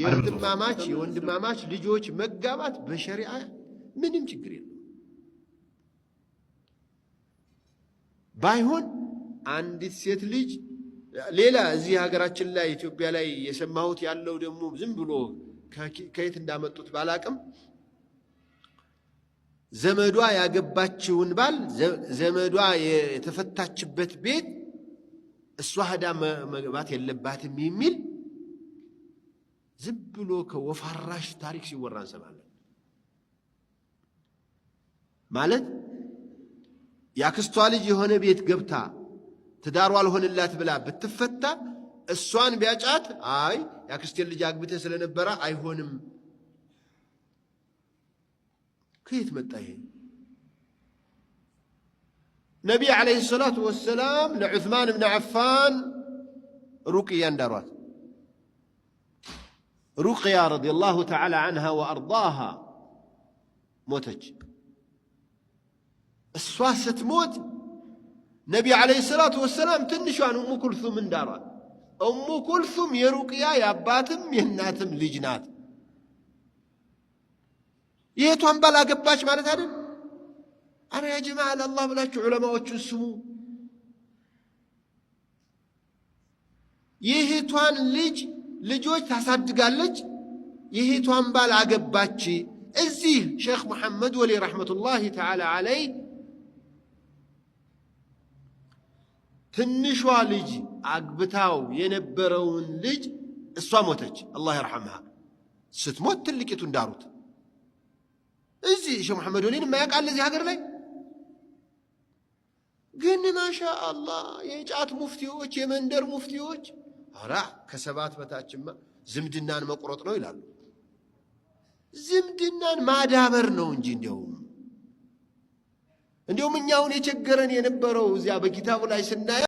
የእህትማማች የወንድማማች ልጆች መጋባት በሸሪዓ ምንም ችግር የለም። ባይሆን አንዲት ሴት ልጅ ሌላ እዚህ ሀገራችን ላይ ኢትዮጵያ ላይ የሰማሁት ያለው ደግሞ ዝም ብሎ ከየት እንዳመጡት ባላቅም ዘመዷ ያገባችውን ባል ዘመዷ የተፈታችበት ቤት እሷ ሄዳ መግባት የለባትም የሚል ዝም ብሎ ከወፋራሽ ታሪክ ሲወራ እንሰማለን። ማለት የአክስቷ ልጅ የሆነ ቤት ገብታ ትዳሯ አልሆንላት ብላ ብትፈታ እሷን ቢያጫት አይ የአክስቴን ልጅ አግብተህ ስለነበረ አይሆንም። ከየት መጣ ይሄ? ነቢይ عليه الصلاة والسلام ለዑስማን ብን ዓፋን ሩቅያ እንዳሯት። ሩቅያ رضي الله تعالى عنها وأرضاها ሞተች። እሷ ስትሞት ነቢይ عليه الصلاة والسلام ትንሿን ኡሙ ኩልሱም እንዳሯት። ኡሙ ኩልሱም የሩቅያ የአባትም የእናትም ልጅ ናት። የእህቷን ባል አገባች ማለት አይደል? አረ ያ ጀማዓ ለአላህ ብላችሁ ዑለማዎቹን ስሙ። የእህቷን ልጅ ልጆች ታሳድጋለች። የእህቷን ባል አገባች። እዚህ ሼኽ መሐመድ ወሊ ረሕመቱላሂ ተዓላ ዓለይህ ትንሿ ልጅ አግብታው የነበረውን ልጅ እሷ ሞተች፣ አላህ ይርሐምሃ። ስትሞት ትልቂቱ እንዳሩት። እዚህ ሼኽ መሐመድ ወሊን የማያውቅ እዚህ ሀገር ላይ ግን ማሻ አላህ የጫት ሙፍቲዎች፣ የመንደር ሙፍቲዎች ኧረ ከሰባት በታችማ ዝምድናን መቁረጥ ነው ይላሉ። ዝምድናን ማዳበር ነው እንጂ እንዲያውም እኛውን የቸገረን የነበረው እዚያ በኪታቡ ላይ ስናየው